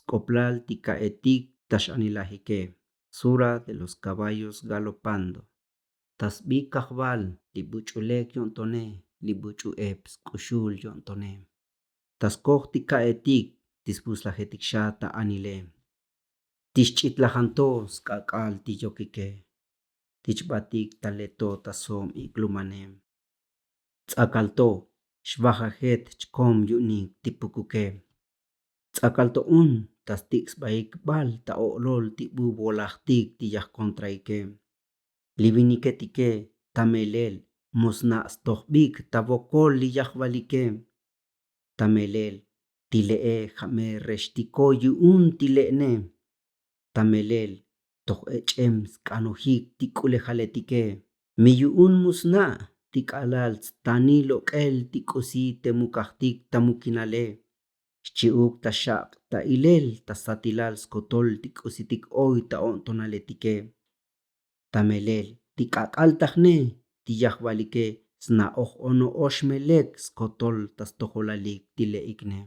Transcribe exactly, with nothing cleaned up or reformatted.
sk'oplal ti ka'etik ta x'anilajike. Sura de los kaballos galopando. Ta sbi kajval li buch'u lek yo'ntone, li buch'u ep sk'uxul yo'ntone. Ta skoj ti ka'etik ti svuslajetik xa ta anile. Ti xch'itlajan to sk'ak'al ti yokike. Ti chbatik ta leto ta som ik'lumane. Ts'akal to xvajajet chkom yu'unik ti pukuke. Ts'akal to un ta stik' sbaik bal ta o'lol ti bu volajtik ti yajkontraike. Li viniketike ta melel mu sna' stojbik ta vokol li yajvalike. Ta melel ti le'e ja' me rextiko yu'un ti le'ne. Ta melel toj ech'em sk'anojik ti k'ulejaletike. Mi yu'un mu sna' ti k'alal stani lok'el ti k'usi te mukajtik ta mukinale. Xchi'uk ta xak' ta ilel ta satilal skotol ti k'usitik oy ta o'ntonaletike. Ta melel ti k'ak'al ta jne ti yajvalike sna'oj ono ox me lek skotol ta stojolalik ti le'ikne.